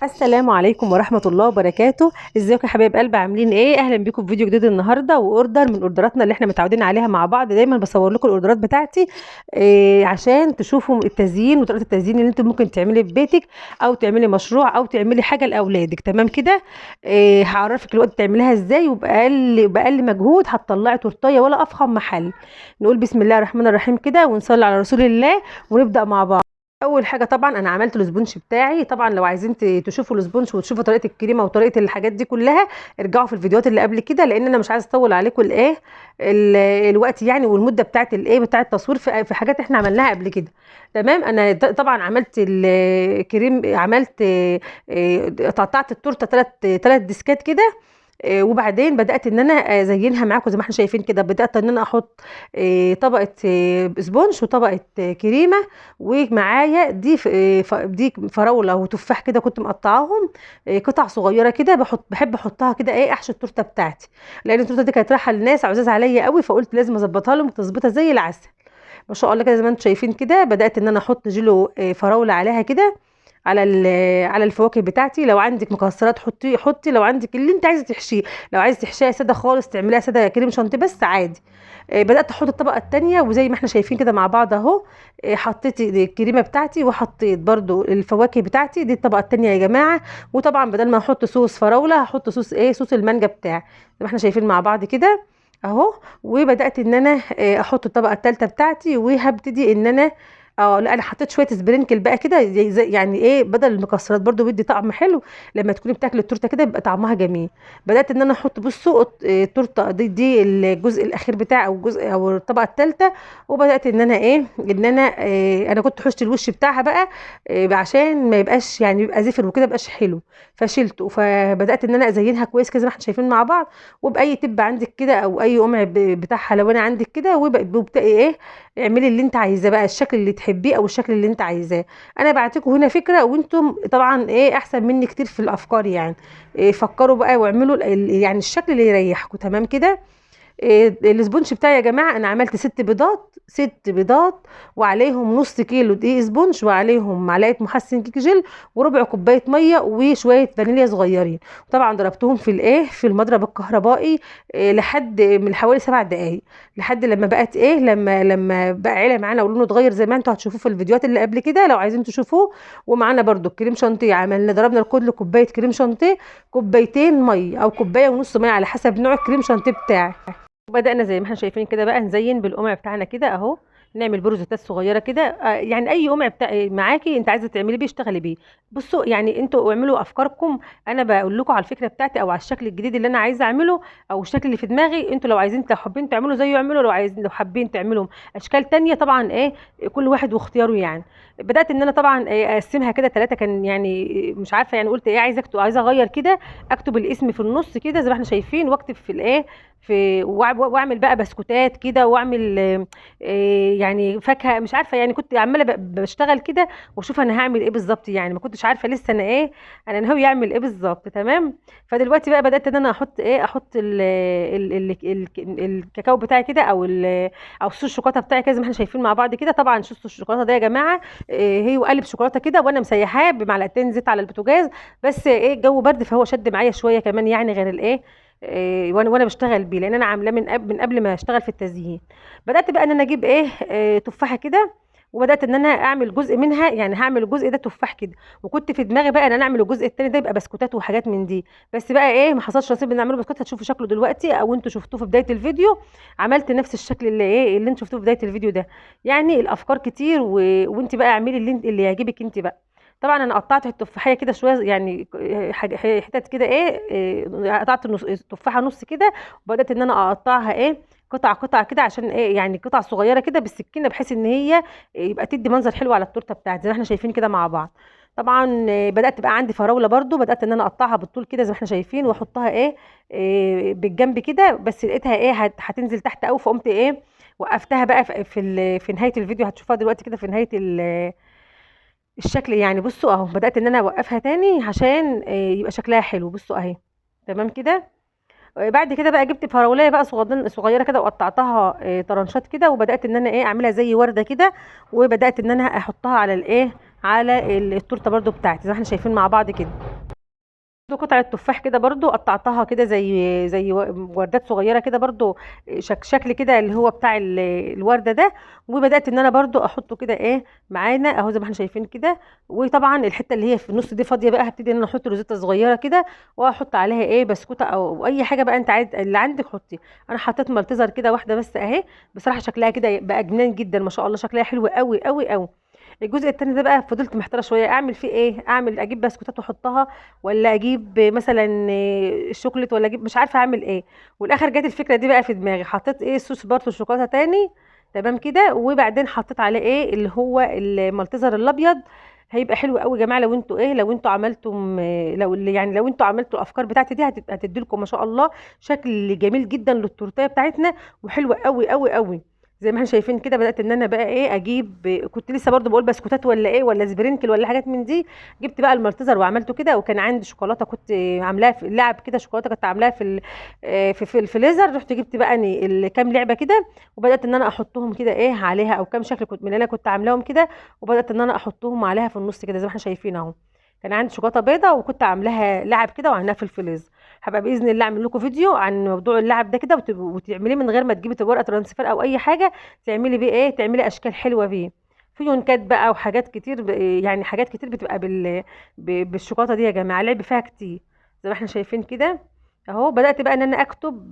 السلام عليكم ورحمة الله وبركاته. ازيكم يا حبايب قلب، عاملين ايه؟ اهلا بيكم في فيديو جديد النهارده و order من اوردراتنا اللي احنا متعودين عليها مع بعض. دايما بصور لكم الاوردرات بتاعتي عشان تشوفوا التزيين وطريقه التزيين اللي انتم ممكن تعملي في بيتك او تعملي مشروع او تعملي حاجة لاولادك. تمام كده؟ هعرفك الوقت تعمليها ازاي وباقل مجهود هتطلعي تورتيه ولا افخم محل. نقول بسم الله الرحمن الرحيم كده ونصلي على رسول الله ونبدا مع بعض. اول حاجة طبعا انا عملت ال sponge بتاعي. طبعا لو عايزين تشوفوا ال sponge وتشوفوا طريقه الكريمة وطريقه الحاجات دي كلها ارجعوا في الفيديوهات اللي قبل كده، لان انا مش عايزه اطول عليكم الايه الوقت يعني والمدة بتاعه الايه بتاعه التصوير في حاجات احنا عملناها قبل كده. تمام. انا طبعا عملت الكريم، عملت قطعت التورتة ثلاث ديسكات كده، وبعدين بدات ان انا ازينها معاكم زي ما احنا شايفين كده. بدات ان انا احط طبقه sponge وطبقه كريمة، ومعايا دي فراوله وتفاح كده كنت مقطعاهم قطع صغيرة كده. بحب احطها كده ايه احشي التورتة بتاعتي، لان التورتة دي كانت رايحة للناس عزاز عليا قوي، فقلت لازم اظبطها لهم تظبيطها زي العسل ما شاء الله كده. زي ما انتم شايفين كده بدات ان انا احط جيلو فراوله عليها كده على الفواكه بتاعتي. لو عندك مكسرات حطي، لو عندك اللي انت عايزه تحشيه، لو عايزه تحشيها ساده خالص تعمليها ساده كريم شانتيه بس عادي. بدات احط الطبقة الثانية وزي ما احنا شايفين كده مع بعض اهو. حطيت الكريمة بتاعتي وحطيت برده الفواكه بتاعتي، دي الطبقة الثانية يا جماعة. وطبعا بدل ما احط صوص فراوله هحط صوص ايه، صوص المانجا بتاعي زي ما احنا شايفين مع بعض كده اهو. وبدات ان انا احط الطبقة الثالثة بتاعتي، وهبتدي ان انا لا انا حطيت شوية sprinkle بقى كده زي يعني ايه بدل المكسرات، برده بيدي طعم حلو لما تكوني بتاكلي التورتة كده بيبقى طعمها جميل. بدات ان انا احط بصوا التورتة دي الجزء الاخير بتاع او الجزء او الطبقة الثالثة، وبدات ان انا ايه ان انا انا كنت حشت الوش بتاعها بقى عشان ما يبقاش يعني يبقى زفر وكده يبقاش حلو، فشلته. فبدات ان انا ازينها كويس كده زي ما احنا شايفين مع بعض، وباي tip عندك كده او اي قمع بتاعها لو انا عندك كده، وبتبقي ايه اعملي اللي انت عايزاه بقى، الشكل اللي تحبيه او الشكل اللي انت عايزاه. انا بعتكم هنا فكرة وانتم طبعا ايه احسن مني كتير في الافكار يعني، إيه فكروا بقى واعملوا يعني الشكل اللي يريحكم. تمام كده. إيه ال sponge بتاعي يا جماعة انا عملت 6 بيضات وعليهم نص كيلو دقيق sponge، وعليهم معلقه محسن كيك جل، وربع كوباية مية، وشوية فانيليا صغيرين. طبعا ضربتهم في الايه في المضرب الكهربائي إيه لحد من حوالي 7 دقائق، لحد لما بقت ايه لما بقى عيله معانا ولونه اتغير زي ما انتوا هتشوفوه في الفيديوهات اللي قبل كده لو عايزين تشوفوه. ومعانا برده الكريم شانتيه، عملنا ضربنا لكل كوباية كريم شانتيه كوبايتين مية او كوباية ونص مية على حسب نوع الكريم شانتيه بتاعك. وبدأنا زي ما احنا شايفين كده بقى نزين بالقمع بتاعنا كده اهو، نعمل بروزيتات صغيرة كده، يعني اي قمع بتاع معاكي انت عايزه تعملي بيه اشتغلي بيه. بصوا يعني انتوا اعملوا افكاركم، انا بقول لكم على الفكرة بتاعتي او على الشكل الجديد اللي انا عايزه اعمله او الشكل اللي في دماغي. انتوا لو عايزين لو حابين تعملوا زيه اعملوا، لو حابين تعملوا اشكال تانية طبعا ايه كل واحد واختياره يعني. بدات ان انا طبعا ايه اقسمها كده 3، كان يعني مش عارفه يعني قلت ايه عايزه اكتب، عايزه اغير كده، اكتب الاسم في النص كده زي ما احنا شايفين، واكتب في الايه في واعمل بقى بسكوتات كده، واعمل يعني فاكهة مش عارفه يعني. كنت عماله بشتغل كده واشوف انا هعمل ايه بالظبط يعني، ما كنتش عارفه لسه انا ايه انا ناوية اعمل ايه بالظبط. تمام. فدلوقتي بقى بدات ان انا احط ايه احط ال ال ال الكاكاو بتاعي كده او صوص الشوكولاتة بتاعي كده زي ما احنا شايفين مع بعض كده. طبعا صوص الشوكولاتة ده يا جماعة هي وقالب شوكولاتة كده وانا مسيحاه بمعلقتين زيت على البوتاجاز، بس ايه الجو برد فهو شد معايا شوية كمان يعني غير الايه وانا بشتغل بيه، لان انا عاملاه من قبل ما اشتغل في التزيين. بدات بقى ان انا اجيب ايه تفاحة كده، وبدات ان انا اعمل جزء منها، يعني هعمل الجزء ده تفاح كده، وكنت في دماغي بقى ان انا اعمل الجزء الثاني ده يبقى بسكوتات وحاجات من دي، بس بقى ايه ما حصلش نصيب ان اعمله بسكوت. هتشوفوا شكله دلوقتي او انتوا شفتوه في بداية الفيديو، عملت نفس الشكل اللي ايه اللي انتوا شفتوه في بداية الفيديو ده. يعني الافكار كتير وانت بقى اعملي اللي يعجبك انت بقى. طبعا انا قطعت التفاحيه كده شوية يعني حتت كده ايه قطعت التفاحة نص كده، وبدات ان انا اقطعها ايه قطع قطع كده عشان ايه يعني قطع صغيرة كده بالسكينة، بحيث ان هي يبقى تدي منظر حلو على التورتة بتاعتي زي ما احنا شايفين كده مع بعض. طبعا بدات بقى عندي فراوله برده، بدات ان انا اقطعها بالطول كده زي ما احنا شايفين، واحطها ايه بالجنب كده، بس لقيتها ايه هتنزل تحت قوي، فقمت ايه وقفتها بقى في نهاية الفيديو، هتشوفوها دلوقتي كده في نهاية الشكل يعني. بصوا اهو بدات ان انا اوقفها تاني عشان يبقى شكلها حلو. بصوا اهي تمام كده. بعد كده بقى جبت فراولايه بقى صغيرة كده وقطعتها طرنشات كده، وبدات ان انا ايه اعملها زي ورده كده، وبدات ان انا احطها على الايه على التورتة برده بتاعتي زي ما احنا شايفين مع بعض كده. قطعة تفاح كده برضو قطعتها كده زي وردات صغيرة كده برضو، شكل كده اللي هو بتاع الوردة ده. وبدأت ان انا برضو احطه كده ايه معانا اهو زي ما احنا شايفين كده. وطبعا الحتة اللي هي في النص دي فاضية بقى، هبتدي ان انا احط روزيتا صغيرة كده، واحط عليها ايه بسكوتة او اي حاجة بقى انت عايز اللي عندك حطي. انا حطيت مالتزر كده واحدة بس اهي، بصراحة شكلها كده بقى جنان جدا ما شاء الله، شكلها حلو قوي قوي قوي. الجزء التاني ده بقى فضلت محتارة شوية اعمل فيه ايه، اعمل اجيب بسكوتات واحطها، ولا اجيب مثلا الشوكليت، ولا اجيب مش عارفه اعمل ايه. والاخر جت الفكرة دي بقى في دماغي، حطيت ايه صوص برضه الشوكولاتة تاني تمام كده، وبعدين حطيت عليه ايه اللي هو المالتزر الابيض. هيبقى حلو قوي يا جماعة لو انتوا ايه، لو انتوا عملتم، لو يعني لو انتوا عملتوا الافكار بتاعتي دي هتدي لكم ما شاء الله شكل جميل جدا للتورتيه بتاعتنا، وحلوه قوي قوي قوي زي ما احنا شايفين كده. بدات ان انا بقى ايه اجيب، كنت لسه برضو بقول بسكوتات ولا ايه ولا sprinkle ولا حاجات من دي، جبت بقى المالتزر وعملته كده. وكان عندي شوكولاتة كنت عاملاها في اللعب كده، شوكولاتة كنت عاملاها في في الفريزر، رحت جبت بقى كام لعبه كده، وبدات ان انا احطهم كده ايه عليها، او كام شكل كنت من اللي انا كنت عاملاهم كده، وبدات ان انا احطهم عليها في النص كده زي ما احنا شايفين اهو. كان عندي شوكولاتة بيضة وكنت عاملاها لعب كده وعاملاها في الفريزر. هبقى باذن الله اعمل لكم فيديو عن موضوع اللعب ده كده، وتعمليه من غير ما تجيبي ورقة transfer او اي حاجة، تعملي بيه ايه، تعملي اشكال حلوة بيه، فيونكات بقى وحاجات كتير، يعني حاجات كتير بتبقى بالشوكولاته دي يا جماعة، لعب فيها كتير زي ما احنا شايفين كده اهو. بدات بقى ان انا اكتب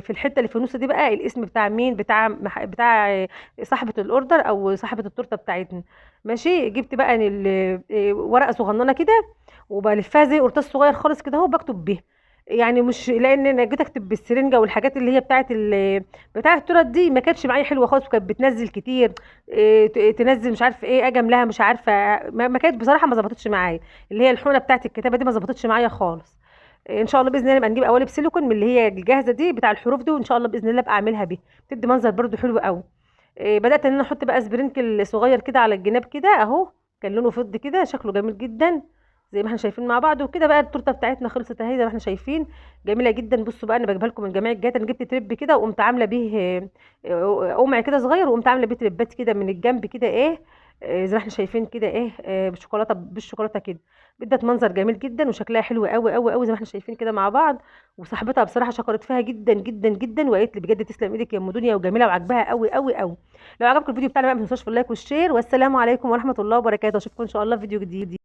في الحتة اللي في النص دي بقى الاسم بتاع مين، بتاع صاحبه ال order او صاحبه التورتة بتاعتنا ماشي. جبت بقى ورقة صغننه كده وبلفها زي قرطاس صغير خالص كده اهو، بكتب بيها، يعني مش لان انا جيت اكتب بالسرنجه والحاجات اللي هي بتاعه بتاعه التورت دي ما كانتش معايا حلوة خالص، وكانت بتنزل كتير، تنزل مش عارفه ايه، اجي املاها مش عارفه، ما كانت بصراحة ما ظبطتش معايا، اللي هي الحونه بتاعه الكتابة دي ما ظبطتش معايا خالص. ان شاء الله باذن الله نبقى نجيب قوالب سيليكون من اللي هي الجاهزة دي بتاع الحروف دي، وان شاء الله باذن الله ابقى اعملها بيها، بتدي منظر برده حلو قوي. بدات ان انا احط بقى sprinkle صغير كده على الجناب كده اهو، كان لونه فضي كده شكله جميل جدا زي ما احنا شايفين مع بعض. وكده بقى التورتة بتاعتنا خلصت اهي زي ما احنا شايفين، جميلة جدا. بصوا بقى انا بجيبها لكم من جميع الجهات، انا جبت تريب كده وقمت عامله بيه قمع كده صغير، وقمت عامله بيه تريبات كده من الجنب كده ايه، زي ما احنا شايفين كده ايه، بالشوكولاته، بالشوكولاته كده ادت منظر جميل جدا وشكلها حلو قوي قوي قوي زي ما احنا شايفين كده مع بعض. وصاحبتها بصراحة شكرت فيها جدا جدا جدا، وقالت لي بجد تسلم ايدك يا ام دنيا وجميلة وعجبها قوي قوي قوي. لو عجبكم الفيديو بتاعنا بقى ما تنسوش في ال like وال share، والسلام عليكم ورحمة الله وبركاته. اشوفكم ان شاء الله في فيديو جديد.